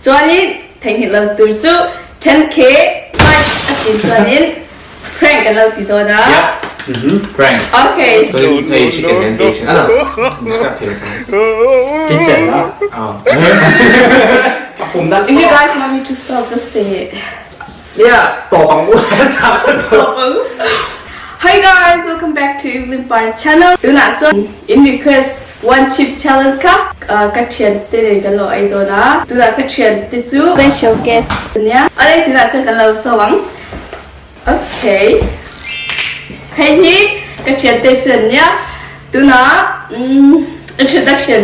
Chuanin theihnghilh lo tur chu 10k like a tlin chuanin prank kan lo ti dawn a. Yep. Prank. Okay. Chuan hei chicken hian ei thin a lo. Describe thei lo. Kitchen a. Aw. If you guys want me to stop just say it. Nia tawp ang u. Tawp ang. Hi guys, welcome back to Evelyn Par channel. Tunah chuan in request one chip challenge kha ka thian te nen kan lo ei dawn a. Tunah ka thian te chu special guest ania. Awle tunah chuan kan lo sawi ang. Okay. Hei hi ka thian te chu ania. Tunah introduction.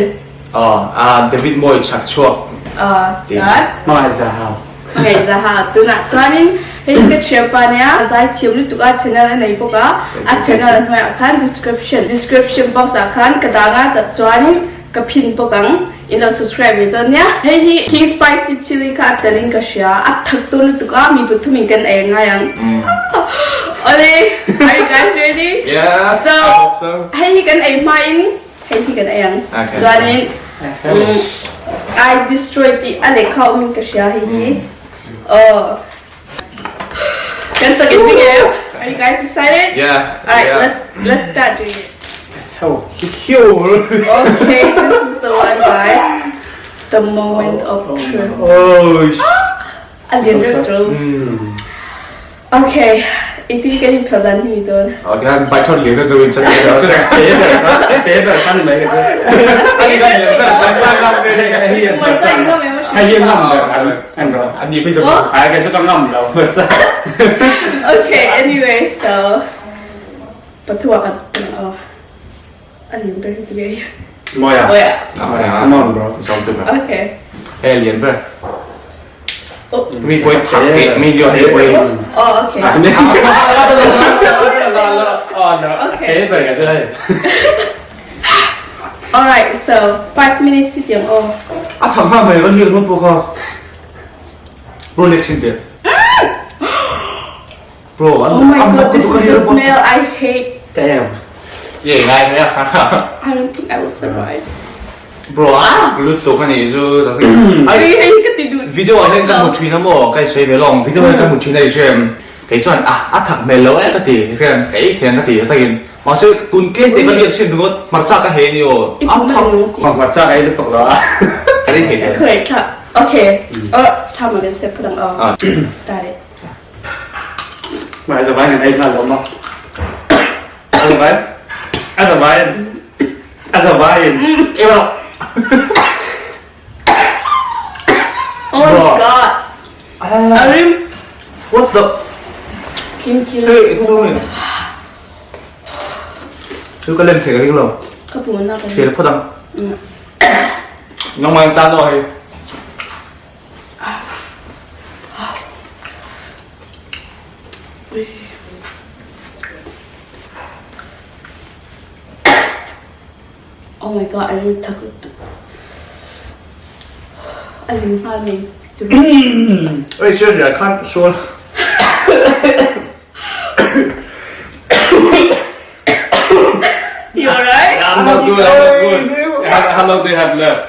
Aw, David Mawi chhak chhuak. Aw, chuan. Hmangaih Zahau. Hmangaih Zahau. Tunah chuanin hei hi ka thianpa nia, a zaithiam lutuk a, channel a nei bawk a, a channel a hnuaiah khan description, description box ah khan ka dang a, tah chuanin ka pin bawk ang, in lo subscribe ve dawn nia. Hei hi King Spicy Chilli kha a telin ka hria, a thak dawn lutuk a, mi pathumin kan ei ngai ang. Awle, are you guys ready? Yeah, So, I hope so. hei hi kan ei hmain Hei hi kan ei ang. Chuanin I destroy tih a lehkha awmin ka hria hei hi. Oh. Kan chak in ding em? Are you guys excited? Yeah. Alright, yeah. let's let's start doing it. Oh, Okay, this is the one guys. The moment of truth. Oh, A lian deuh chu. Okay, i ti kan in phel dan hi ni dawn. Oh, tihan bai thon lian ka win chan ke. Te ber kan mai ka. Ani kan lian ber kan kan kan Mà sao anh ngâm em Hay yên ngâm được anh anh rồi. Anh đi bây giờ. Ai cái chỗ con ngâm đâu. Okay, anyway, so pathua kan oh. A lian ber hi ngei. Mawi ah? Mawi ah. Come on bro. Sawm tum Okay. He lian ber. Oh. Mi poi thak ke mi yo he poi. Oh, okay. Okay. He ber ka chu hei. Alright, so 5 minutes si tiang oh. A thang ha mai kan hian mo po kha. Bro next in te. Bro, Oh my god, this is the smell I hate. Damn. Ye ngai mai a. I don't think I will survive. Bro, a lutuk ani chu. Ai hei ka ti duh. Video ah hian ka hmu thin a maw ka i sawi ve lawng video hian ka hmu thin a i hriam kei chuan a a thak hmel lo e ka ti hriam ka ei thian ka ti takin mahse tun tlem te ka lian chin ringawt hmarcha ka hei ani aw a thak Hmarcha ka ei lutuk lo a. Ka ring thei thei. Khoi tha. Okay. Oh, tha ma le se phudang aw. Start it. Mah zavai nan ei hnga lo maw? A zavai? A zavai in. A zavai in. Oh my god. Arim. What the? Kim ki Hey, tung tung. Chu ka lem thei ka ring lo. Ka pu na ka. Thei la phot ang. Nang mang ta no hei. Oh my god, a rim thak lutuk. A lim nghal mai. Oi, seriously, I can't swallow. You alright? I'm not good, I'm not good. How long do you have left?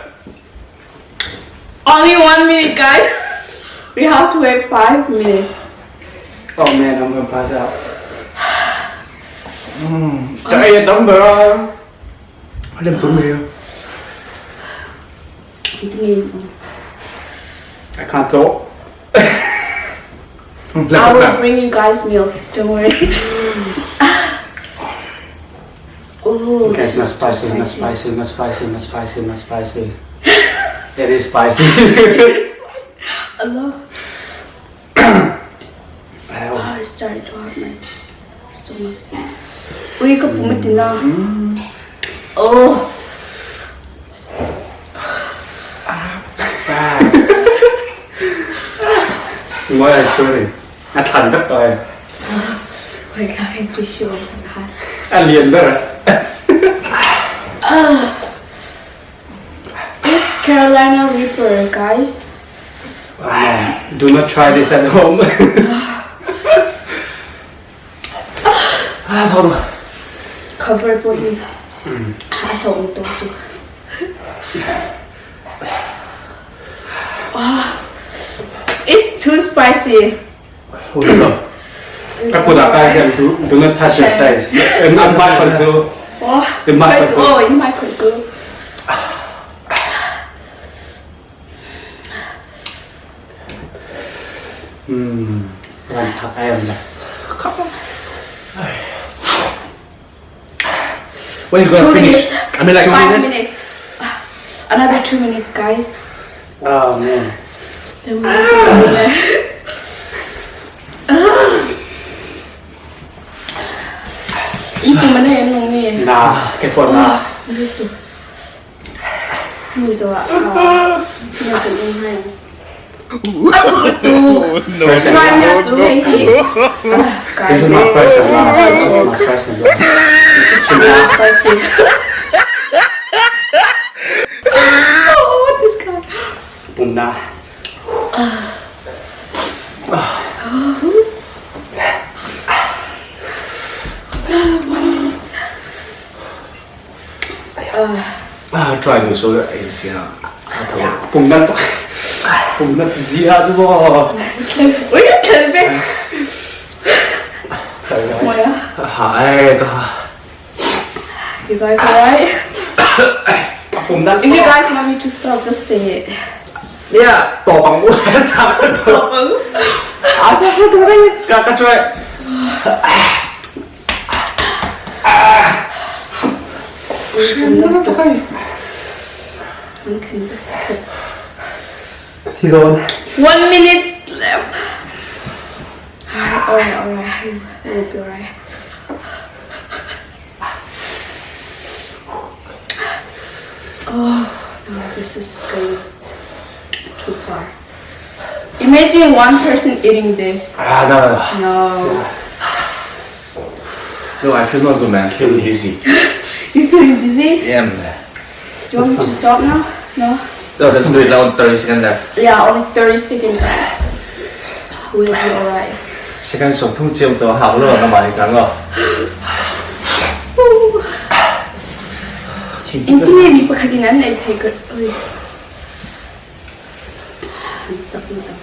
Only one minute, guys. We have to wait 5 minutes. Oh man, I'm gonna pass out. Ka ei a dam ber a. A lem tur mai a. I can't talk. I will bring you guys milk. Don't worry. Oh, Okay, this it's not is too spicy, not spicy. spicy, not spicy, not spicy, not spicy. It is spicy. Allah. Ow. Oh, it's starting to hurt my stomach. Ui, ka pumitina. Oh. Moi ai sorry. A thlan vek tawh e. Wait, ka hei tissue ha. A lian ber a. It's Carolina Reaper, guys. Oh man, do not try this at home. Ah, thau Cover pawh hi a hlauhawm tawk tu. Ah. Too spicy. Ka kut ah kai hian do do not touch your face. In an mai khoi su. Oh, In mai khoi su. Oh, in mai khoi su. Hmm. Ran thak ai am la. When is gonna finish? I mean like 5 minutes. Another 2 minutes, guys. Oh man. Then we will go Ito man na yan nung ni. Na, ke pon na. Mi zo ah. Nga kan ung hai. First Try and nga last. su hei hi. This Guys, is my first and last. This is my first and last. it's really spicy. Oh, this guy. Pum na. Ah, try nu so ai sia. A tha. Pum na to. Pum na zi ha chu bo. Ui, kan be. Moya. Ha ai ka. You guys alright? Pum na. If you guys want me to stop, just say it. Yeah, to bang u. A ta ka tu ai ka ka try. Thi don. One minute left. Alright, alright, alright. It will be alright. Oh no, this is going too far. Imagine one person eating this. Ah, no. No. No, I feel not good, man. Feel dizzy. You feeling dizzy? Yeah, man. Do you want me to stop now? No? No, let's do it now. 30 seconds left. Yeah, only 30 seconds, guys. We'll be alright. Second 手通接都好了，那买一个。 Inti mi pakhatin an ei thei ka oi. Chak na tam.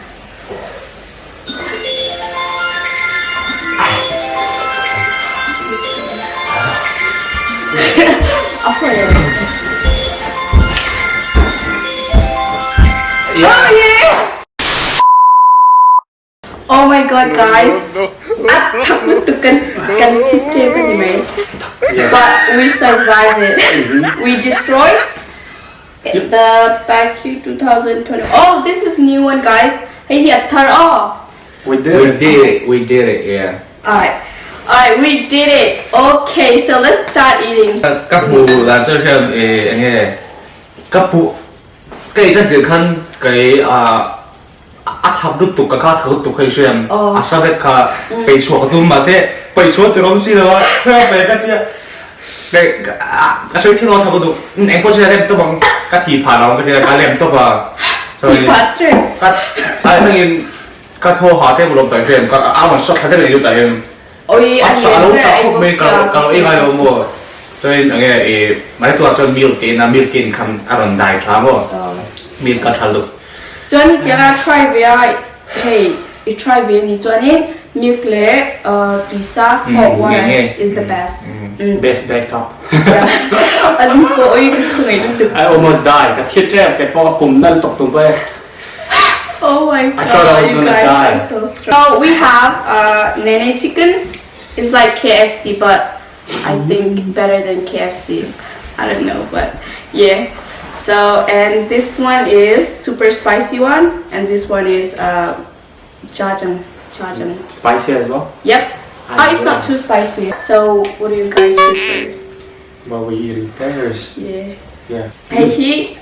Ako eh. Oh yeah! Oh my god, guys. At thak tu kan kan thit te ni mai. But we survived it. We destroyed the PACU 2020. Oh, this is new one, guys. Hey, here, third oh. We did We it. did it. We did it. Yeah. Alright. Alright, we did it. Okay, so let's start eating. Các bù là cho xem nghe các bù cái chân từ khăn cái à à thập đúc tục cái thập tục hay xem à sao cái cả bị chuột cái mà sẽ bị chuột từ lúc xưa rồi về cái kia cái à所以听到thập đúc em có chơi em tôi bằng cái thì phản nó cái cái làm tôi mà Departure. cái à那个cái thô họ chơi một lần tại xem cái áo mà sọc cái này như tại em Oi, 啊，抓到抓到没搞搞一个有么？所以那个诶，买多做 milk 给那 milk 给看阿伦大茶么？milk 个茶露。 Chuan kaya try ve a hey, i try ve ni chuanin milk le tuisa hot water is the best. Best backup. An ko oi ka khungai lu tuk. I almost died. Ka thi trep ke po pum na tok tum pa. Oh my I thought I god, was you gonna guys die. are so strong. So we have nene chicken. It's like KFC, but I think better than KFC. I don't know, but yeah. So and this one is super spicy one, and this one is jajang, jajang. Spicy as well. Yep. Oh, it's not too spicy. So what do you guys prefer? Well, we eating pears. Yeah. Yeah. Hey, he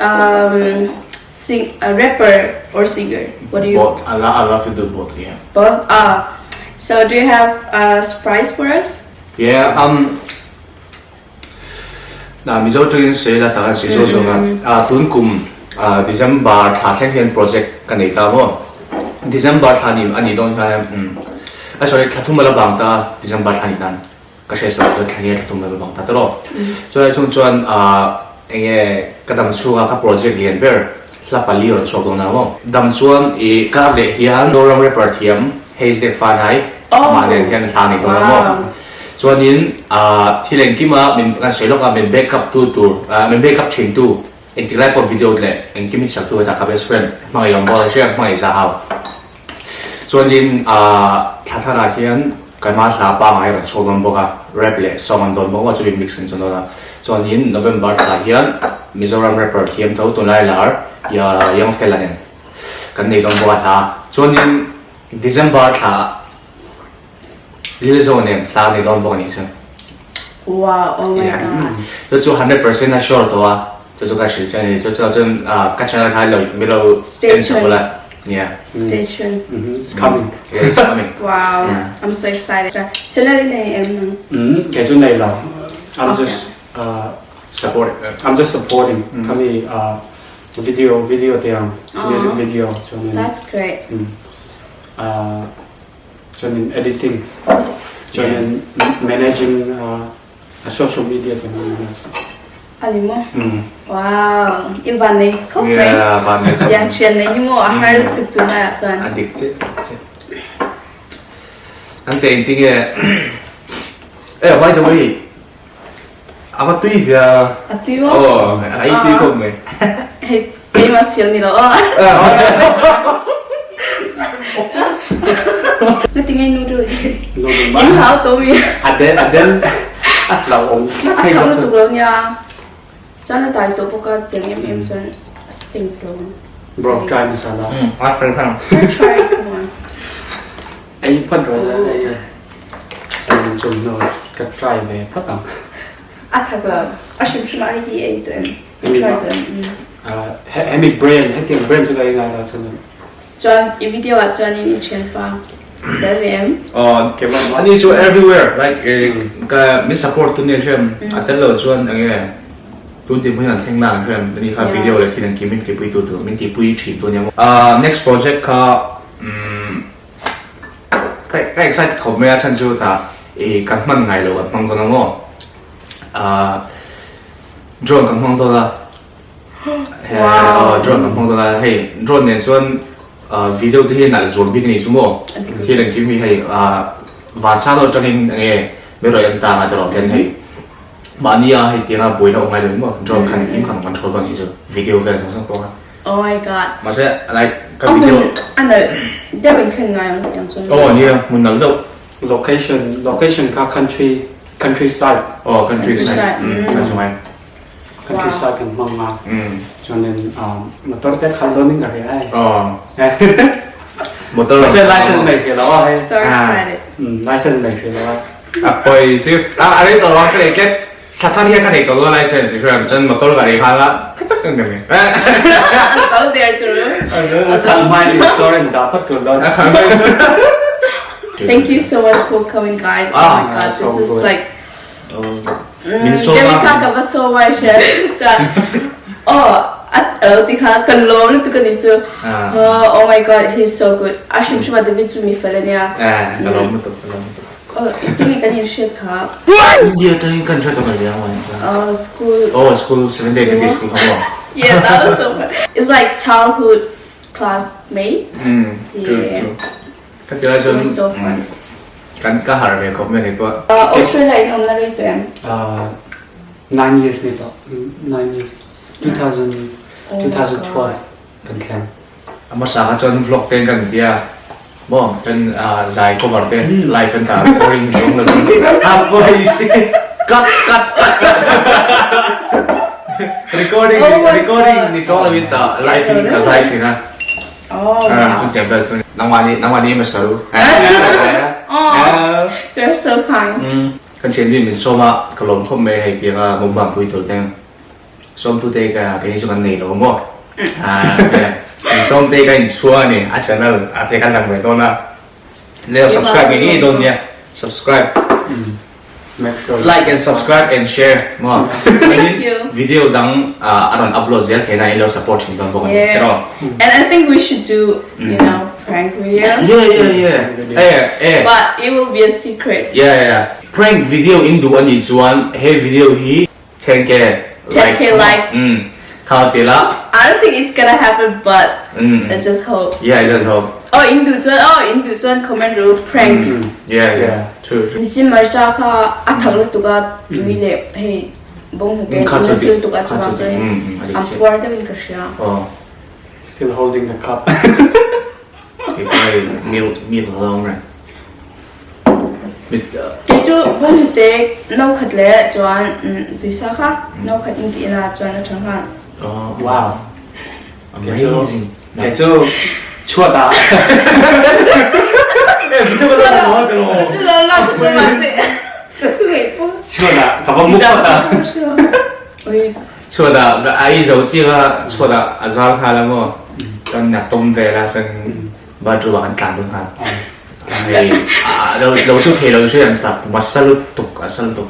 sing a rapper or singer. What do you Both. I love I love to do both. Yeah. both? Ah. So do you have a surprise for us? Yeah. 那米州最近谁了？当然谁说说啊？啊，敦古啊，December 查天天 project 跟你打不？December 查你啊，你东西嗯，啊，所以查土没了帮的，December 查你单，个谁说就查你查土没了帮他得咯。所以从转啊，那个个当初啊，个 project 里边， Hla pali rawn chhuak dawn a maw? Dam chuan i kar leh hian Zoram rapper thiam Hayes Fanai amah nen hian hla nei dawn a maw? Chuanin thil engkima min kan sawi lawk a min back up tu tur min back up thin tu engtik lai pawh video leh engkim hi chak tu hetah ka best friend hmangaih awm bawk a hria hmangaih za hau. Chuanin thla tharah hian Keimah hla pangai rawn chhuak dawn bawk a, rap leh song an dawn bawk a, chumi mix an chuan dawn a. Chuanin November thla hian Mizoram rapper thiam tho tunlai lar Young Fella nen kan nei dawn bawk a hla. Chuanin December thla Lilzo nen hla nei dawn bawk a nih chu. Wow, oh my god. Chu chu 100% a sure tawh a, chu chu ka hrilh che a ni. Chu chu chuan ka channel kha lo milo en sak ula. Yeah. Stay tuned. It's coming. Yeah, it's coming. Wow, I'm so excited. Channel i nei em nang? Kei chu nei lo. I'm just support. I'm just supporting. Kami video video te ang music video chuanin. That's great. Chuanin editing chuanin managing a social media te hmang in a A ni maw? Wow, i van nei khawp mai. Yeah, van nei khawp. Tiang thian nei hi maw a har lutuk tunlai ah chuan. A dik chiah, dik chiah. An te engtin nge Eh, by the way, a va tui ve a. A tui maw? Aw, a ei tui khawp mai. Hei, keimah siam ni lo aw. Na ti ngei noodle hi. In hau to mi. A den a den a hlau awm tlat. A thau lutuk lo nia. Chuan a tai tawh bawk a tiang em em chuan a stink lo. Bro try masala. A fel thang. Try come on. Ei phat ro la ei. Chuan chum hnu ka try ve phat ang. A thak lo. A hrim hrim a hi ei tu em. Try tu em. Hemi brand hetiang brand chu ka ei ngai lo chuan. Chuan i video ah chuanin i thianpa tel ve em? Aw, ani chu everywhere like ka min support tu nia hriam a tel lo chuan enge tun tih hmun an thleng na ang hriam ani kha video leh thil engkim min tihpui tu tur min tihpui thin tu ania maw. Next project kha umm ka excited khawp mai a chhan chu tah i kan hman ngai lo kan hmang dawn a maw drone kan hmang dawn a. Wow. Drone kan hmang dawn a, hei drone nen chuan video te hi nalh zuam bik a ni chu maw? Thil engkim hi hei van sang deuh atangin enge mai rawh en tang a tiraw hian hei mahnia hei tianga buaina awm ngai lo maw drone khan engkim khan control dawn a nih chu video vel zawng zawng pawh kha. Oh my god. Mahse like ka video a nalh deuh in thlen ngai ang tiang chuan. Aw nia hmun nalh deuh. Location location kha country countryside. Aw countryside. Kan chu ngai. Countryside kan hmang a chuanin motor te khalh dawn in ka hria hei. Motor Mahse license nei hrih lo a hei. So excited. License nei hrih lo a. A pawi si a a rei tawh lo a ka nei tlat thla thar hian ka nei tawh lo a license i hria chuan motor ka rei nghal a phei tak ang ka nei. A zo der tur. A khalh hma in insurance dah phawt tur dawn. A khalh hma in Thank you so much for coming guys. Oh my god, this is like Min sawm a. Kemi kha ka va sawm a hria chuan aw a lo ti kha ka lawm lutuk a ni chu oh my god he is so good a hrim hrim a David chu mi fel a nia ka lawm lutuk ka lawm lutuk aw tinge kan inhriat kha India atangin kan hriat tawh ka aw school oh school seven day Adventist school kha maw yeah that was so fun it's like childhood classmate true true ka ti lai chuan so fun Kan ka harh ve khawp mai kei pawh. Australia in awm na rei tawh em? 9 years ni tawh. 9 years. 2000 2012 kan thleng. A hmasa kha chuan vlog te kan tia maw kan zai cover te live kan ta recording zawng lo a pawi si cut cut recording recording ni zawng lo in ta live in ka zai thin a. Oh, wow. Nangmah nih nangmah nih ma saru. Oh, you're so kind. Kan thian mi min sawm a ka lawm khawp mai hei tianga mukbang pui tur ten sawm tu te ka kei chu kan nei lo maw. Ah, min sawm te ka in chua ni a channel a te kan lang ve dawn a. Leo subscribe ngei ngei dawn nia. Subscribe. Like and subscribe and share maw. Thank you. Video dang a rawn upload zel theihna in lo support thin dawn bawk a ni. Yeah. And I think we should do, you know, prank video. Yeah, yeah, yeah. Eh, eh. But it will be a secret. Yeah, yeah. Prank video in duh a nih chuan he video hi 10k 10k likes. Mm. Kha ti la. I don't think it's gonna happen but let's just hope. Yeah, just hope. Oh, in duh chuan oh in duh chuan comment ru prank. Yeah, yeah. True. true. Nichin marcha kha a thak lutuk a tui leh hei bawnghnute Kha in chu a sil tuk a kha chuvang chu chuan a a puar deuhin ka hria. Oh. Still holding the cup. Kei pawh hei milk milk a lo awm reng. Kei chu bawnghnute no khat leh chuan tuisa kha no khat in tih ila chuan a tha nghal. Wow. Amazing. Kei chu chhuat ah. Chhuat ah ka va mu phawt a. Chhuat ah ka ai zo chiang a chhuat ah a zal nghal a maw. Chuan a tawm vel a chuan bathroom ah kan tlan dun nghal. Hei lo lo chu thei lo chu an tak a sa lutuk a sa lutuk.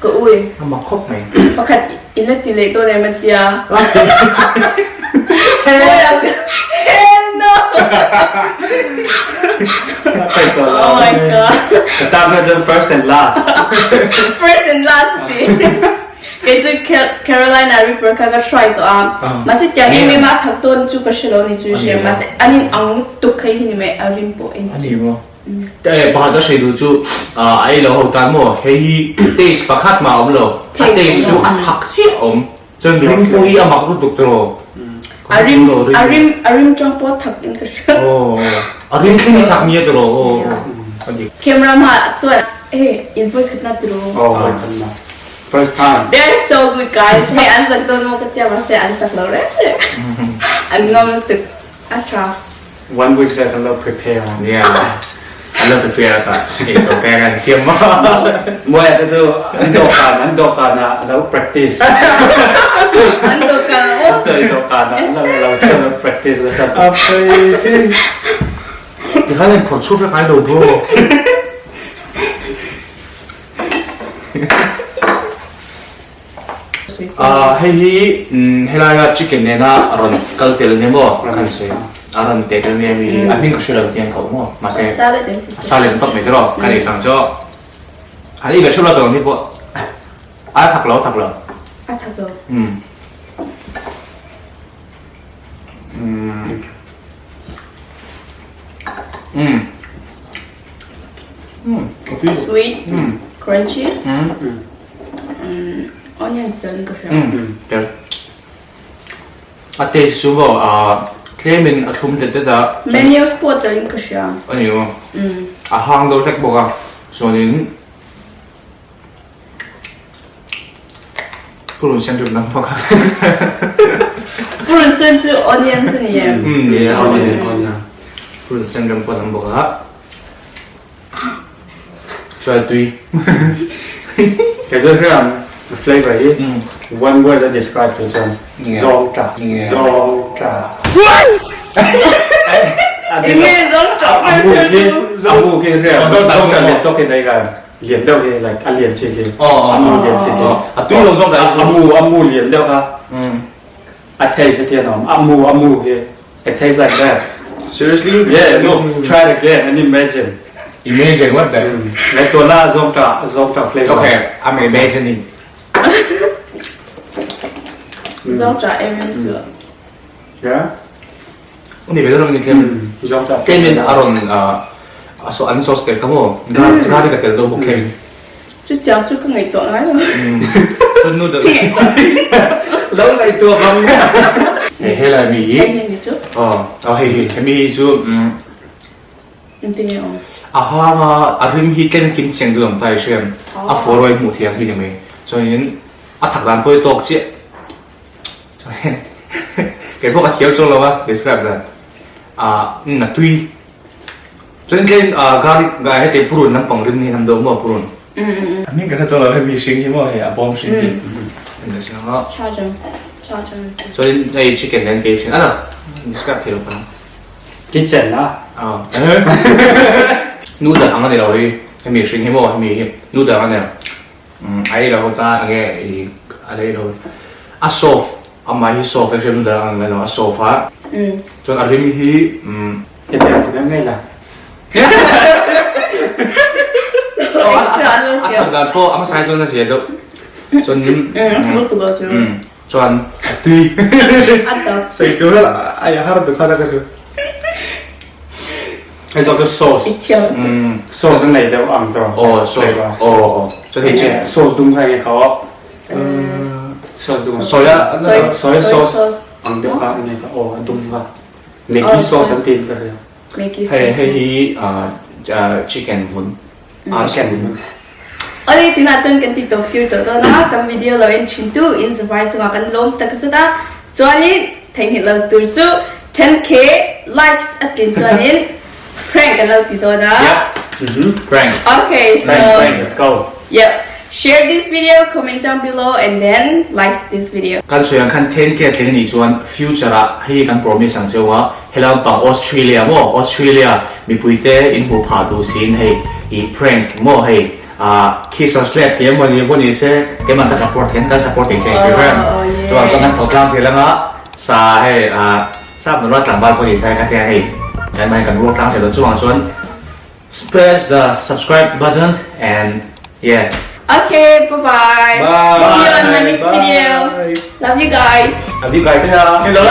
Ka ui. A mak khawp mai. Pakhat i la ti leh dawn em a tia. Hell no! Oh my god. Ka tan na chuan first and last. First and last a ti. Kei chu Carolina Reaper kha ka try tawh a. Mahse tiang em em a thak tawn chu ka hre lo ni chu hre. Mahse an in ang lutuk hei hi ni mai a rim pawh in. A ni maw? Pakhat ka hre duh chu a ei lo ho tan maw hei hi taste pakhat mah a awm lo. A taste chu a thak chiah a awm. Chuan rim pawh hi a mak lutuk tawh. A rim a rim a rim tang pawh thak in ka hria. A rim thleng hi thak nia tawh. Camera hmaah chuan hei in vawi khatna tiraw. Aw vawi khatna. First time. They are so good guys. Hei an sak dawn maw ka tia mahse an sak lo reng reng. An ngam lutuk. A tha. One week vel kan lo prepare a. Yeah. An lo prepare a ta. Hei to pek an siam maw. Muai te chu an dawhkan an dawhkan ah a lo practice. An dawhkan ah maw? Chawi dawhkan ah an lo lo practice nasa. Amazing. Tikhan an phawrh chhuak vek ngai lo bro. Hei hi helaia chicken nena rawn kal tel nia maw kan sawi a rawn te tel nia mi a hming ka hre lo tiang ka awm maw mahse a sa lem tawp mai tiraw ka nei sang chu han i ve theuh lo tawh ang hi pawh a thak lo a thak lo a thak lo um Sweet, crunchy, onions tel in ka hria. Tel. A taste chu maw tlemin a thlum tet tet a. Mayonnaise pawh tel in ka hria. A ni maw? A hang deuh hlek bawk a. Chuanin purun sen rim lam bawk a. Purun sen chu onions a ni em? Nia, onions. Purun sen rim pawh a lam bawk a. Chuai tui. Kei chu hian the flavor hi one word a describe tur chuan zawng ta zawng ta. Enge zawng ta A mu hi a mu khi hian zawng ta lian tawk in ei ka lian deuh hi like a lian chi khi a mu lian chi khi A tui lo zawng ta a mu a mu lian deuh kha a taste hi a awm a mu a mu hi It tastes like that. Seriously? Yeah, no, try it again and imagine. Imagine what the? Like to la zong ta zong ta flavor. Okay, I'm imagining. Zong ta em chu. Yeah. Ni ve ram ni tlem. Zong ta. Tlemin aron a so an sauce tel ka mo. Garlic a tel do bawk khem. Chu tiang chu ka ngaihtuah ngai lo. Chuan noodle. Lo ngaihtuah bang. Hei helai mi hi. Hei ni chu. Aw, aw hei hi hemi hi chu Engtin nge awm? A hang a a rim hi tlem kim chiang deuh ang ta i hriam. A fawrawi hmuh thiang hi ni mai. Chuanin a thak dan pawh hi tawk chiah. Chuanin kei pawh ka thiam chuang lo a describe dan. Ah a tui. Chuan tlem garlic heti purun lampang rim hi nam deuh maw purun. A hming kan hre chuang lo hei mi hring hi maw hei a bawm hring hi. Chuan hei chicken nen kei chin a describe thei lo ka. Kitchen a. Noodle ang a ni lo hei hemi hring hi maw hemi hi noodle ang a ni lo. A ei lo ta enge i a lei lo a soft amah hi soft a hriat noodle ang a ni lo a soft a. Chuan a rim hi Hetiang ti ngei la. A thak dan pawh a hmasa hi chuan a zia deuh. Chuan Chuan a tui. A tawp. Sawi tur a ai har duh khan a ka chu. Hei zawk chu sauce. I thiam. Sauce an nei deuh ang tawh. Aw sauce aw aw chuan hei chi. Sauce dum kha enge kha aw. Sauce dum. Soya soy sauce ang deuh kha enge kha aw a dum kha. Maggi sauce an tiin ka hria. Maggi sauce. Hei hei hi chicken vun. Chicken vun. Awle tunah chuan kan ti tawp tir tawh dawn a, kan video lo en thin tu in zavai chungah kan lawm tak zet a, chuanin theihnghilh lo tur chu 10k likes a tlin chuanin prank kan lo ti dawn a. Yep. Prank. Okay, so Prank, prank, let's go. Yep. Share this video, comment down below and then likes this video. Kan sawi ang khan 10k a tling anih chuan future ah hei kan promise ang cheu a, Hello pang Australia maw Australia mipui te in hmuh phah duh siin hei i prank maw hei ah kiss or slap tih emaw ni pawh ni se keimah ka support hian kan support thei che hrim hrim chuvang chuan kan tho tlang zel anga sa hei ah sap nula tlangval pawh ni se ka tia hei keimah hi kan ruak tlang zel dawn chuvang chuan press the subscribe button and yeah. Okay, bye bye. Bye. See you on my next video. Love you guys. Love you guys. Hello.